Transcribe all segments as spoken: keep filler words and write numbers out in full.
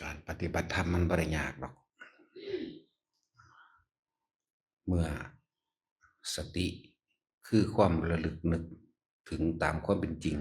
การปฏิบัติธรรมมันบ่ได้ยากดอก เมื่อสติคือความระลึกนึกถึงตามความเป็นจริง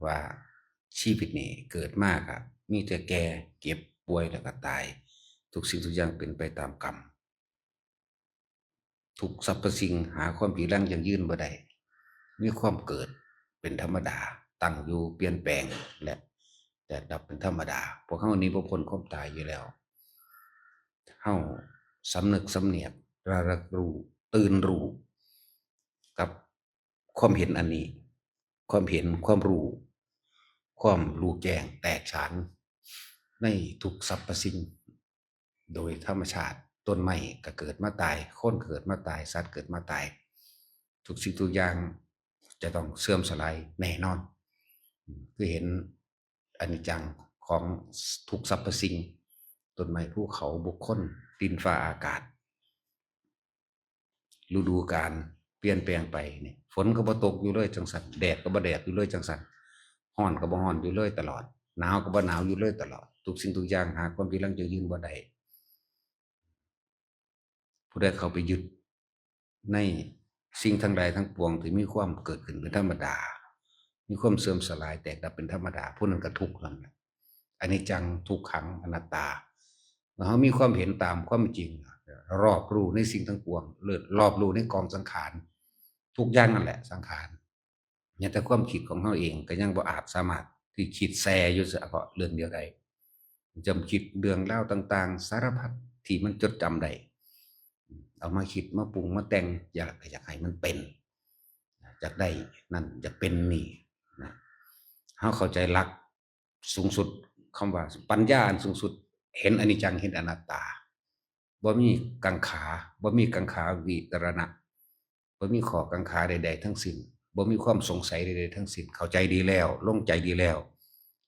ว่าชีวิตนี้เกิดมาก็มีแต่แก่เจ็บป่วยแล้วก็ตาย ทุกสิ่งทุกอย่างเป็นไปตามกรรม ทุกสรรพสิ่งหาความจีรังยั่งยืนบ่ได้ มีความเกิดเป็นธรรมดา ตั้งอยู่เปลี่ยนแปลง และแตกดับเป็นธรรมดา พวกเฮาหนีบ่พ้นความตายอยู่แล้ว เฮาสำนึกสำเนียก ระลึกรู้ ตื่นรู้ กับความเห็นอันนี้ ความเห็น ความรู้ ความรู้แจ้งแตกฉานในทุกสรรพสิ่ง โดยธรรมชาติ ต้นไม้ก็เกิดมาตาย คนเกิดมาตาย สัตว์เกิดมาตาย ทุกสิ่งทุกอย่างจะต้องเสื่อมสลายแน่นอน คือเห็นอนิจจังของทุกสรรพสิ่ง ต้นไม้ ภูเขา บุคคล ดินฟ้าอากาศ ฤดูกาลเปลี่ยนแปลงไปนี่ ฝนก็บ่ตกอยู่เลยจังซั่น แดดก็บ่แดดอยู่เลยจังซั่น ร้อนก็บ่ร้อนอยู่เลยตลอด หนาวก็บ่หนาวอยู่เลยตลอด ทุกสิ่งทุกอย่างหาความจีรังยั่งยืนบ่ได้ ผู้ใดเข้าไปยึดในสิ่งทั้งหลายทั้งปวงที่มีความเกิดขึ้นเป็นธรรมดา มีความเสื่อมสลายแตกดับเป็นธรรมดา ผู้นั้นก็ทุกข์นั่นแหละ อนิจจัง ทุกขัง อนัตตา เมื่อเฮามีความเห็นตามความจริง รอบรู้ในสิ่งทั้งปวง หรือรอบรู้ในกองสังขาร ทุกอย่างนั่นแหละสังขาร เนี่ยแต่ความคิดของเฮาเองก็ยังบ่อาจสามารถที่คิดแซ่อยู่เฉพาะเรื่องเดียวได้ จำคิดเรื่องราวต่างๆ สารพัดที่มันจดจำได้ เอามาคิดมาปรุงมาแต่ง อยาก อยากให้มันเป็น อยากได้นั่น อยากเป็นนี่นะ เฮาเข้าใจหลักสูงสุด คำว่าปัญญาอันสูงสุด เห็นอนิจจัง เห็นอนัตตา บ่มีกังขา บ่มีกังขาวิตรณะ บ่มีข้อกังขาใดๆทั้งสิ้น บ่มีความสงสัยใดๆทั้งสิ้น เข้าใจดีแล้ว ลงใจดีแล้ว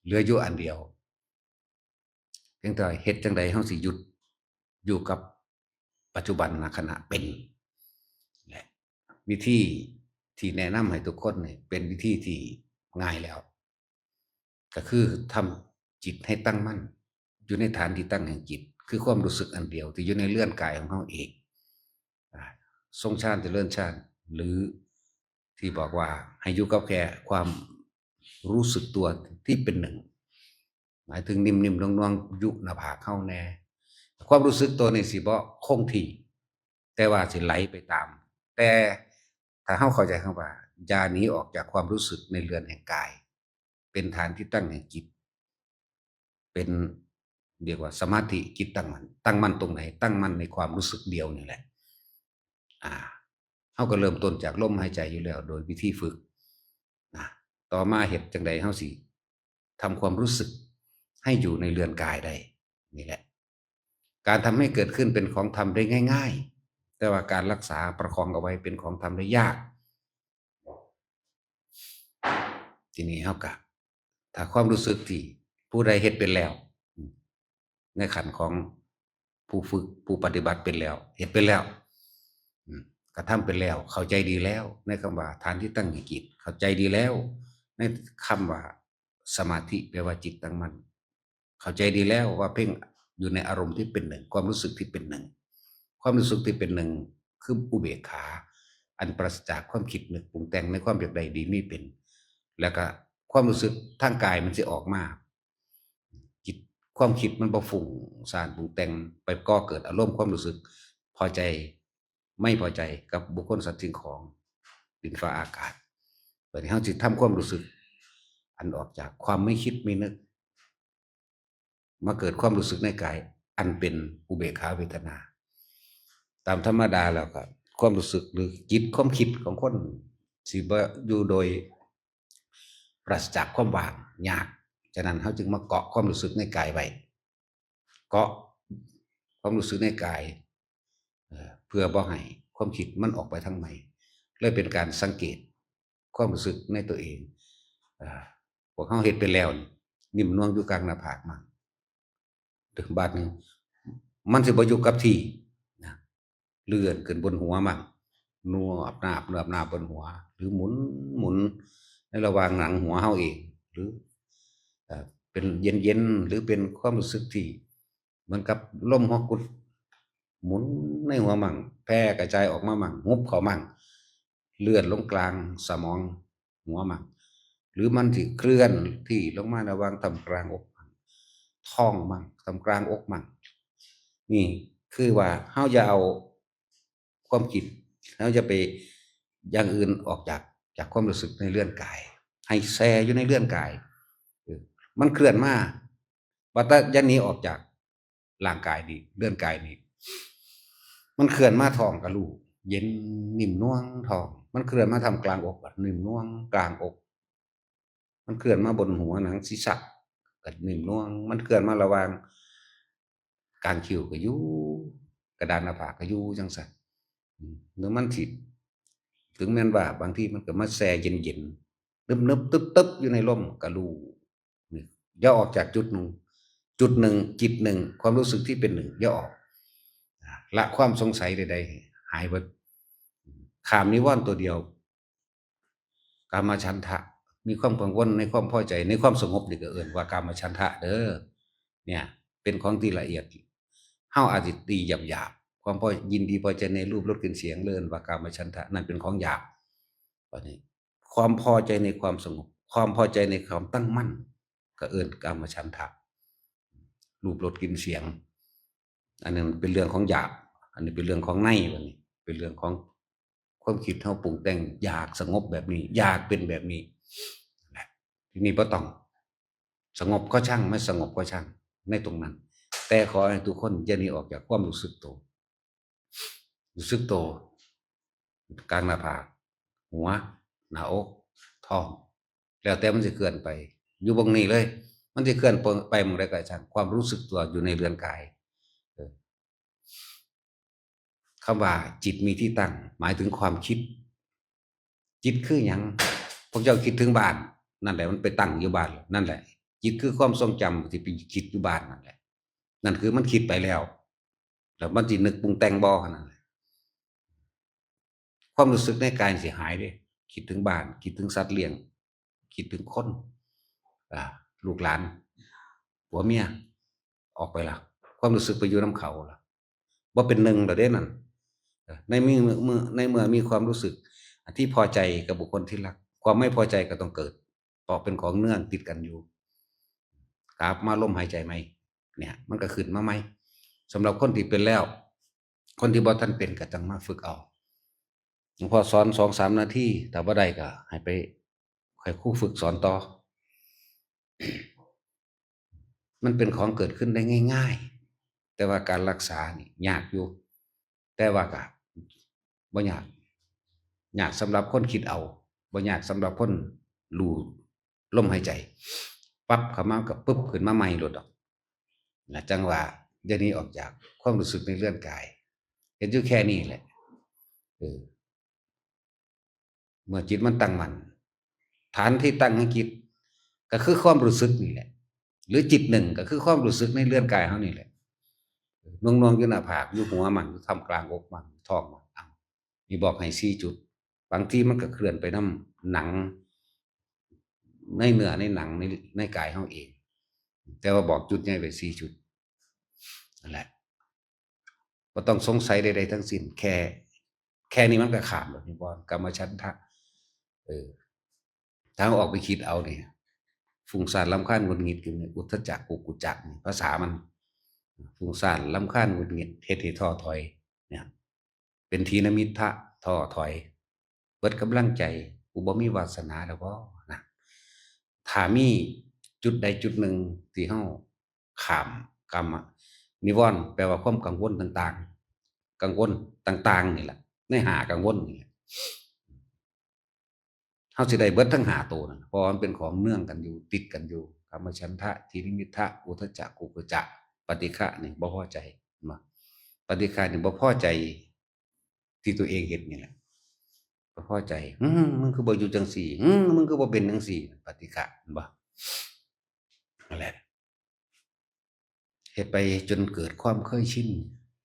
เหลืออยู่อันเดียว เพียงแต่เฮ็ดจั่งใดเฮาสิหยุดอยู่กับปัจจุบันขณะเป็น และวิธีที่แนะนำให้ทุกคนนี่เป็นวิธีที่ง่ายแล้ว ก็คือทำจิตให้ตั้งมั่น อยู่ในฐานที่ตั้งแห่งจิต คือความรู้สึกอันเดียวที่อยู่ในเรือนกายของเฮาเอง อ่า ทรงฌานเจริญฌาน หรือที่บอกว่าให้อยู่กับแค่ความรู้สึกตัวที่เป็นหนึ่ง หมายถึงนิ่มๆนวลๆอยู่หน้าผากเฮาแน่ ความรู้สึกตัวนี่สิบ่คงที่ แต่ว่าสิไหลไปตาม แต่ถ้าเฮาเข้าใจคำว่าอย่าหนีออกจากความรู้สึกในเรือนแห่งกาย เป็นฐานที่ตั้งแห่งจิต เป็น เรียกว่าสมาธิจิตตั้งมั่น ตั้งมั่นตรงไหน ตั้งมั่นในความรู้สึกเดียวนี่แหละ อ่า เฮาก็เริ่มต้นจากลมหายใจอยู่แล้ว โดยวิธีฝึกนะ ต่อมาเฮ็ดจั่งใดเฮาสิทำความรู้สึกให้อยู่ในเรือนกายได้ นี่แหละ การทำให้เกิดขึ้นเป็นของทำได้ง่ายๆ แต่ว่าการรักษาประคองเอาไว้เป็นของทำได้ยาก ทีนี้เฮากะ ถ้าความรู้สึกที่ผู้ใดเฮ็ดเป็นแล้ว ในขั้นของผู้ฝึก ผู้ปฏิบัติเป็นแล้ว เฮ็ดเป็นแล้ว อืม กระทำเป็นแล้ว เข้าใจดีแล้ว ในคำว่าฐานที่ตั้งแห่งจิต เข้าใจดีแล้ว ในคำว่าสมาธิ แปลว่าจิตตั้งมั่น เข้าใจดีแล้วว่าเพ่งอยู่ในอารมณ์ที่เป็นหนึ่ง ความรู้สึกที่เป็นหนึ่ง ความรู้สึกที่เป็นหนึ่ง คืออุเบกขา อันปราศจากความคิดนึกปรุงแต่งในความอยากได้ดีมีเป็น แล้วก็ความรู้สึกทางกายมันสิออกมา จิต ความคิดมันบ่ฟุ้งซ่านปรุงแต่ง ไปก่อเกิดอารมณ์ความรู้สึกพอใจ ไม่พอใจกับบุคคลสัตว์สิ่งของ ดินฟ้าอากาศ บัดนี้เฮาสิทำความรู้สึก อันออกจากความไม่คิดไม่นึก มาเกิดความรู้สึกในกาย อันเป็นอุเบกขาเวทนา ตามธรรมดาแล้วก็ความรู้สึกหรือจิตความคิดของคนสิบ่อยู่โดยปราศจากความว่าง ยาก ฉะนั้นเฮาจึงมาเกาะความรู้สึกในกายไว้ เกาะความรู้สึกในกาย เอ่อ เพื่อบ่ให้ความคิดมันออกไปทางใหม่ เลยเป็นการสังเกตความรู้สึกในตัวเอง เอ่อ พวกเฮาเฮ็ดไปแล้วนี่ นิ่มนวลอยู่กลางหน้าผากมัน บาดนี้ มันสิบ่อยู่กับที่นะ เลื่อนขึ้นบนหัวมัน นวบนาบ นวบนาบบนหัว หรือหมุน หมุนในระหว่างหนังหัวเฮาเอง หรือ เอ่อ ไป เป็นเย็นๆ หรือเป็นความรู้สึกที่เหมือนกับลมหัวกุดหมุนในหัวมั่ง แผ่กระจายออกมามั่ง หุบเข้ามั่ง เลื่อนลงกลางสมองหัวมั่ง หรือมันสิเคลื่อนที่ลงมาระหว่างท่ามกลางอกมั่ง ท้องมั่ง ท่ามกลางอกมั่ง นี่คือว่าเฮาอย่าเอาความคิด เฮาอย่าไปอย่างอื่นออกจาก จากความรู้สึกในเรือนกาย ให้แช่อยู่ในเรือนกาย เออ มันเคลื่อนมา ว่าแต่อย่าหนีออกจากร่างกายนี้ เรือนกายนี้ มันเคลื่อนมาท้องก็รู้ เย็นนิ่มนวลท้อง มันเคลื่อนมาท่ามกลางอกก็นิ่มนวลกลางอก มันเคลื่อนมาบนหัวหนังศีรษะก็นิ่มนวล มันเคลื่อนมาระหว่างกลางคิ้วก็อยู่ กระดานหน้าผากก็อยู่จังซั่น อืม หรือมันสิ ถึงแม้นว่าบางทีมันก็มาแช่เย็นๆ นึบๆ ตึบๆ อยู่ในลมก็รู้ นี่ อย่าออกจากจุดหนึ่ง จุดหนึ่ง จิตหนึ่ง ความรู้สึกที่เป็นหนึ่ง อย่าออก ละความสงสัยใดๆ หายเบิด ข้ามนิวรณ์ตัวเดียว กามฉันทะ มีความกังวลในความพอใจ ในความสงบนี่ก็เอิ้นว่ากามฉันทะเด้อ เนี่ย เป็นของที่ละเอียด เฮาอาจสิตีหยาบๆ ความพอ ยินดีพอใจในรูปรสกลิ่นเสียง เอิ้นว่ากามฉันทะ นั่นเป็นของหยาบ บัดนี้ ความพอใจในความสงบ ความพอใจในความตั้งมั่น ก็เอิ้นกามฉันทะ รูปรสกลิ่นเสียง อันนั้นเป็นเรื่องของหยาบ อันนี้เป็นเรื่องของใน บัดนี้ เป็นเรื่องของความคิดเฮาปรุงแต่ง อยากสงบแบบนี้ อยากเป็นแบบนี้ นะ ทีนี้บ่ต้อง สงบก็ช่าง ไม่สงบก็ช่าง ในตรงนั้น แต่ขอให้ทุกคนอย่าหนีออกจากความรู้สึกตัว รู้สึกตัว กลางหน้าผาก หัว หน้าอก ท้อง แล้วแต่มันสิเคลื่อนไป อยู่บ่งนี้เลย มันสิเคลื่อนไปหม่องใดก็ช่าง ความรู้สึกตัวอยู่ในเรือนกาย เออ คำว่าจิตมีที่ตั้ง หมายถึงความคิด จิตคือหยัง พวกเจ้าคิดถึงบ้าน นั่นแหละ มันไปตั้งอยู่บ้าน นั่นแหละ จิตคือความทรงจำที่ไปคิดอยู่บ้านนั่นแหละ นั่นคือมันคิดไปแล้ว แล้วมันสินึกปรุงแต่งบ่ เท่านั้นแหละ ความรู้สึกในกายสิหายเด้ คิดถึงบ้าน คิดถึงสัตว์เลี้ยง คิดถึงคน อ่า ลูกหลาน ผัวเมีย ออกไปละ ความรู้สึกไปอยู่นำเขาละ บ่เป็นหนึ่งแล้วเด้นั่น เออ ในเมื่อ เมื่อ ในเมื่อมีความรู้สึกที่พอใจกับบุคคลที่รัก ความไม่พอใจก็ต้องเกิด เพราะเป็นของเนื่องติดกันอยู่ กลับมาลมหายใจใหม่ เนี่ย มันก็ขึ้นมาใหม่ สำหรับคนที่เป็นแล้ว คนที่บ่ทันเป็นก็จั่งมาฝึกเอา หลวงพ่อสอนสองสามนาที ถ้าบ่ได้ก็ให้ไป ให้ครูฝึกสอนต่อ มันเป็นของเกิดขึ้นได้ง่ายๆ แต่ว่าการรักษานี่ยากอยู่ แต่ว่าก็บ่ยาก ยากสำหรับคนคิดเอา บ่ยากสำหรับคนรู้ลมหายใจ ปั๊บเข้ามาก็ปึ๊บขึ้นมาใหม่โลดดอก นะ จั่งว่าอย่าหนีออกจากความรู้สึกในเรือนกาย เฮ็ดอยู่แค่นี้แหละ เออ เมื่อจิตมันตั้งมั่น ฐานที่ตั้งให้จิต ก็คือความรู้สึกนี่แหละ หรือจิตหนึ่งก็คือความรู้สึกในเรือนกายเฮานี่แหละ นวงๆ อยู่หน้าผาก อยู่หัวมั่ง อยู่ท่ามกลางอกมั่ง ท้องมั่ง อ้าว นี่บอกให้สี่จุด บางทีมันก็เคลื่อนไปนำหนัง ในเนื้อในหนัง ใน ในกายเฮาเอง แต่ว่าบอกจุดใหญ่ไว้สี่จุด นั่นแหละ บ่ต้องสงสัยใดๆ ทั้งสิ้น แค่ แค่นี้มันก็ข้ามแล้ว นิวรณ์ กามฉันทะ เออ ถ้าเอาออกไปคิดเอานี่ ฟุ้งซ่านรำคาญหงุดหงิดอยู่นี่ อุทธัจจะกุกุจจะนี่ ภาษามัน ฟุ้งซ่านรำคาญหงุดหงิด เฮ็ดให้ท้อถอย เนี่ย เป็นถีนมิทธะ ท้อถอย เบิดกำลังใจ กูบ่มีวาสนาแล้วบ่ นะ ถ้ามีจุดใดจุดหนึ่งที่เฮาข้ามกามนิวรณ์ แปลว่าความกังวลต่างๆ กังวลต่างๆ นี่แหละ ในห้ากังวลนี่แหละ เฮาสิได้เบิดทั้งห้าตัวนั่น เพราะว่ามันเป็นของเนื่องกันอยู่ ติดกันอยู่ กามฉันทะ ถีนมิทธะ อุทธัจจะ กุกุจจะ ปฏิฆะนี่บ่พอใจ เห็นบ่ ปฏิฆะนี่บ่พอใจที่ตัวเองเฮ็ดนี่แหละ บ่พอใจ อืม มึงคือบ่อยู่จังซี่ อืม มึงคือบ่เป็นจังซี่ ปฏิฆะ เห็นบ่ นั่นแหละ เฮ็ดไปจนเกิดความเคยชิน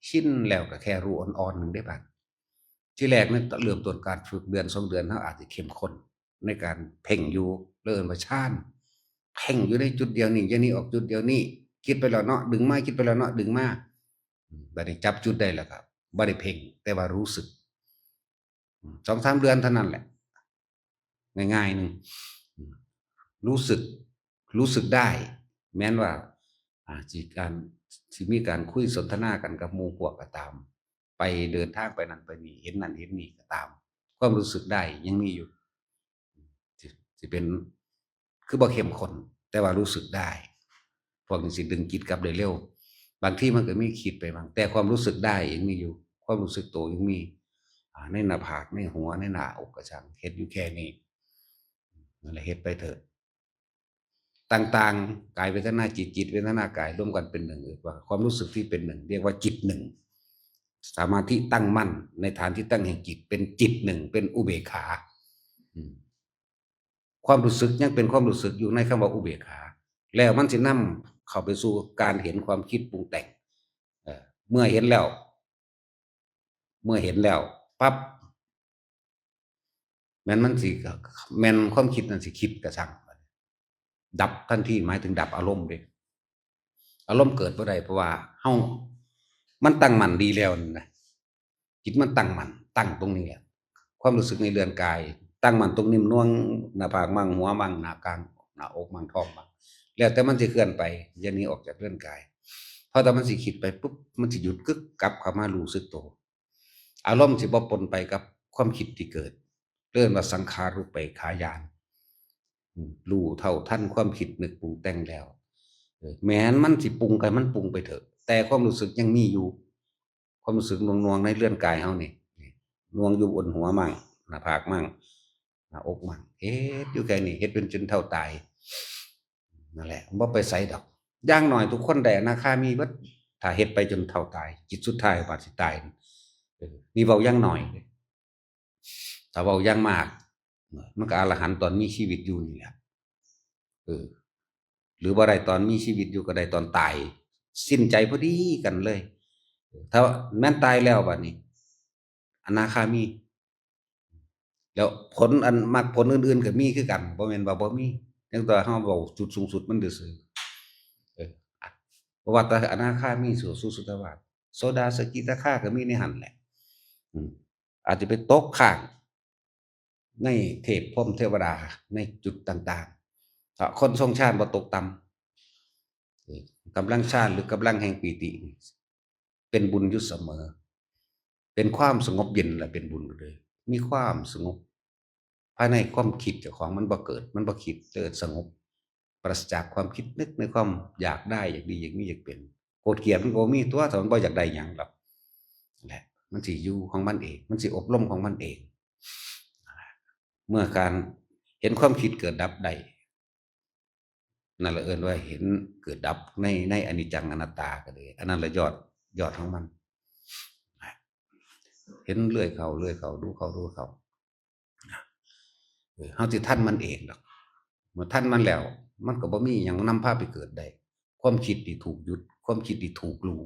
ชินแล้วก็แค่รู้อ่อนๆ หนึ่งเด้บัด ทีแรกนี่เริ่มต้นการฝึกเดือนสองเดือน เฮาอาจสิเข้มข้นในการเพ่งอยู่ เรียกว่าฌาน เพ่งอยู่ในจุดเดียวนี่ อย่าหนีออกจุดเดียวนี่ คิดไปแล้วเนาะ ดึงมา คิดไปแล้วเนาะ ดึงมา อืม บัดนี้จับจุดได้แล้วครับ บ่ได้เพ่ง แต่ว่ารู้สึก อืม สองสามเดือนเท่านั้นแหละ ง่ายๆหนึ่ง อืม รู้สึก รู้สึกได้ แม้นว่า อ่า สิการ สิมีการคุยสนทนากันกับหมู่พวกก็ตาม ไปเดินทางไปนั่นไปนี่ เห็นนั่นเห็นนี่ก็ตาม ความรู้สึกได้ยังมีอยู่ สิ สิเป็น คือบ่เข้มข้น แต่ว่ารู้สึกได้ พวกนี้สิดึงจิตกลับได้เร็ว บางทีมันก็มีคิดไปบ้าง แต่ความรู้สึกได้ยังมีอยู่ ความรู้สึกโตยังมี อ่า ในหน้าผาก ในหัว ในหน้าอกก็ช่าง เฮ็ดอยู่แค่นี้ นั่นแหละ เฮ็ดไปเถอะ ต่างๆ กายเวทนาจิต จิตเวทนากายรวมกันเป็นหนึ่ง เรียกว่าความรู้สึกที่เป็นหนึ่ง เรียกว่าจิตหนึ่ง สมาธิตั้งมั่นในฐานที่ตั้งแห่งจิต เป็นจิตหนึ่ง เป็นอุเบกขา อืม ความรู้สึกยังเป็นความรู้สึกอยู่ในคำว่าอุเบกขา แล้วมันสินำเข้าไปสู่การเห็นความคิดปรุงแต่ง เอ่อ เมื่อเห็นแล้ว เมื่อเห็นแล้วปั๊บ แม่นมันสิ แม่นความคิดนั่นสิคิดกะซัง ดับทันที หมายถึงดับอารมณ์เด้ อารมณ์เกิดบ่ได้ เพราะว่าเฮา มันตั้งมั่นดีแล้วนั่นนะ จิตมันตั้งมั่น ตั้งตรงนี้แหละ ความรู้สึกในเรือนกาย ตั้งมั่นตรงนิ่มนวล หน้าผากมั่ง หัวมั่ง หน้ากลาง หน้าอกมั่ง ท้องมั่ง แล้วแต่มันสิเคลื่อนไป อย่าหนีออกจากเรือนกาย เพราะถ้ามันสิคิดไปปุ๊บ มันสิหยุดกึก กลับเข้ามารู้สึกตัว อารมณ์สิบ่ปนไปกับความคิดที่เกิด เรียกว่าสังขารูปเปกขาญาณ อืม รู้เท่าทันความคิดนึกปรุงแต่งแล้ว เออ แม้นมันสิปรุงก็ให้มันปรุงไปเถอะ แต่ความรู้สึกยังมีอยู่ ความรู้สึกหน่วงๆในเรือนกายเฮานี่ หน่วงอยู่บนหัวมั่ง หน้าผากมั่ง หน้าอกมั่ง เฮ็ดอยู่แค่นี้ เฮ็ดเป็นจนเฒ่าตาย นั่นแหละ บ่ไปไสดอก อย่างน้อยทุกคนได้อนาคามีเบิด ถ้าเฮ็ดไปจนเฒ่าตาย จิตสุดท้ายบาดสิตาย เออ นี่เว้าอย่างน้อยเด้ ถ้าเว้าอย่างมาก มันก็อรหันต์ตอนมีชีวิตอยู่นี่แหละ เออ หรือบ่ได้ตอนมีชีวิตอยู่ก็ได้ตอนตาย สิ้นใจพอดีกันเลย ถ้าแม่นตายแล้วบัดนี้ อนาคามี แล้วผลอันมรรคผลอื่นๆก็มีคือกัน บ่แม่นว่าบ่มี จั่งแต่เฮาเว้าจุดสูงสุดมันซื่อๆ เออ เพราะว่าแต่อนาคามีสู่สุสุทธาวาส โสดาสกิทาคาก็มีในหั่นแหละ อืม อาจจะไปตกค้างในเทพพรหมเทวดาในจุดต่างๆ ถ้าคนทรงฌานบ่ตกต่ำ เออ กำลังฌานหรือกำลังแห่งปีตินี่ เป็นบุญอยู่เสมอ เป็นความสงบเย็นแหละเป็นบุญเลย มีความสงบ ภายในความคิดเจ้าของมันบ่เกิด มันบ่คิด เกิดสงบ ปราศจากความคิดนึกในความอยากได้ อยากดี อยากมี อยากเป็น โกรธเกลียดมันก็บ่มีตัว ถ้ามันบ่อยากได้หยังหรอก นั่นแหละ มันสิอยู่ของมันเอง มันสิอบรมของมันเอง เมื่อการเห็นความคิดเกิดดับได้ นั่นแหละเอิ้นว่าเห็นเกิดดับใน ในอนิจจังอนัตตาก็เลย อันนั้นแหละยอด ยอดของมัน เห็นเรื่อยเข้า เรื่อยเข้า ดูเข้า ดูเข้า เออ เฮาสิทันมันเองดอก เมื่อทันมันแล้ว มันก็บ่มีหยังนำพาไปเกิดได้ ความคิดที่ถูกหยุด ความคิดที่ถูกรู้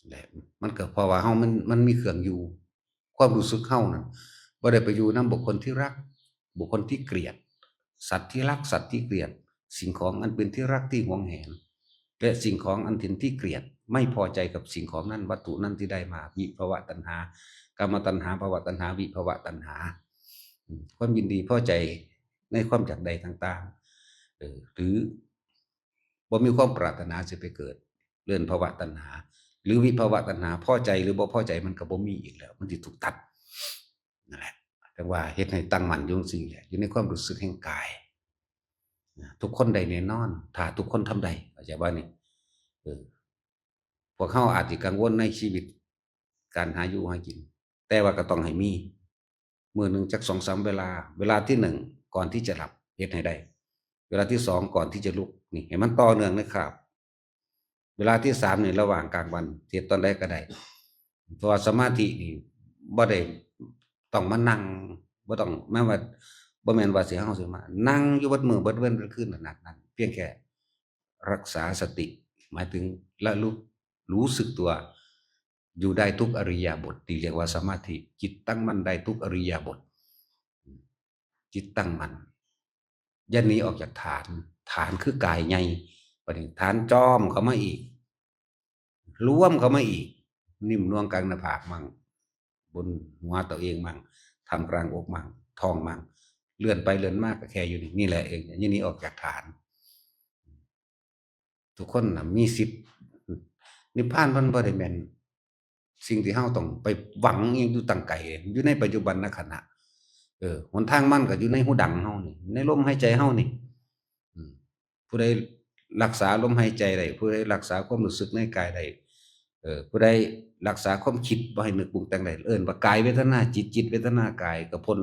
และมันก็เพราะว่าเฮามัน มันมีเครื่องอยู่ ความรู้สึกเฮานั่น บ่ได้ไปอยู่นำบุคคลที่รัก บุคคลที่เกลียด สัตว์ที่รัก สัตว์ที่เกลียด สิ่งของอันเป็นที่รักที่หวงแหน และสิ่งของอันเป็นที่เกลียด ไม่พอใจกับสิ่งของนั้น วัตถุนั้นที่ได้มา วิภวตัณหา กามตัณหา ภวตัณหา วิภวตัณหา อืม ความยินดีพอใจในความอยากได้ต่างๆ เออ หรือบ่มีความปรารถนาสิไปเกิด เรื่องภวตัณหา หรือวิภวตัณหา พอใจหรือบ่พอใจมันก็บ่มีอีกแล้ว มันสิถูกตัด นั่นแหละ แต่ว่าเฮ็ดให้ตั้งมั่นอยู่จั่งซี้แหละ อยู่ในความรู้สึกแห่งกาย นะ ทุกคนได้แน่นอน ถ้าทุกคนทำได้ เข้าใจบ่นี่ เออ พวกเฮาอาจสิกังวลในชีวิต การหาอยู่หากิน แต่ว่าก็ต้องให้มี มื้อหนึ่งจักสองสามเวลา เวลาที่หนึ่งก่อนที่จะหลับ เฮ็ดให้ได้ เวลาที่สองก่อนที่จะลุก นี่ ให้มันต่อเนื่องนะครับ เวลาที่สามนี่ระหว่างกลางวัน เฮ็ดตอนใดก็ได้ เพราะว่าสมาธินี่บ่ได้ต้องมานั่ง บ่ต้อง แม้ว่า บ่แม่นว่าสิเฮาสิมานั่งอยู่เบิดมื้อเบิดเว็นเบิดคืนขนาดนั้น เพียงแค่รักษาสติ หมายถึงระลึกรู้สึกตัว อยู่ได้ทุกอิริยาบถ ที่เรียกว่าสมาธิ จิตตั้งมั่นได้ทุกอิริยาบถ จิตตั้งมั่น อย่าหนีออกจากฐาน ฐานคือกายใหญ่ บัดนี้ฐานจอมเข้ามาอีก รวมเข้ามาอีก นิ่มนวลกลางหน้าผากมั่ง บนหัวตัวเองมั่ง ท่ามกลางอกมั่ง ท้องมั่ง เลื่อนไปเลื่อนมาก็แค่อยู่นี่ นี่แหละเอง อย่าหนีออกจากฐาน ทุกคนน่ะมีสิทธิ์ นิพพานมันบ่ได้แม่นสิ่งที่เฮาต้องไปหวังอิหยังอยู่ตั้งไกล อยู่ในปัจจุบันขณะ เออ หนทางมันก็อยู่ในหูดังเฮานี่ ในลมหายใจเฮานี่ อืม ผู้ใดรักษาลมหายใจได้ ผู้ใดรักษาความรู้สึกในกายได้ เออ ผู้ใดรักษาความคิดบ่ให้นึกปรุงแต่งได้ เอิ้นว่ากายเวทนาจิต จิตเวทนากาย ก็พ้น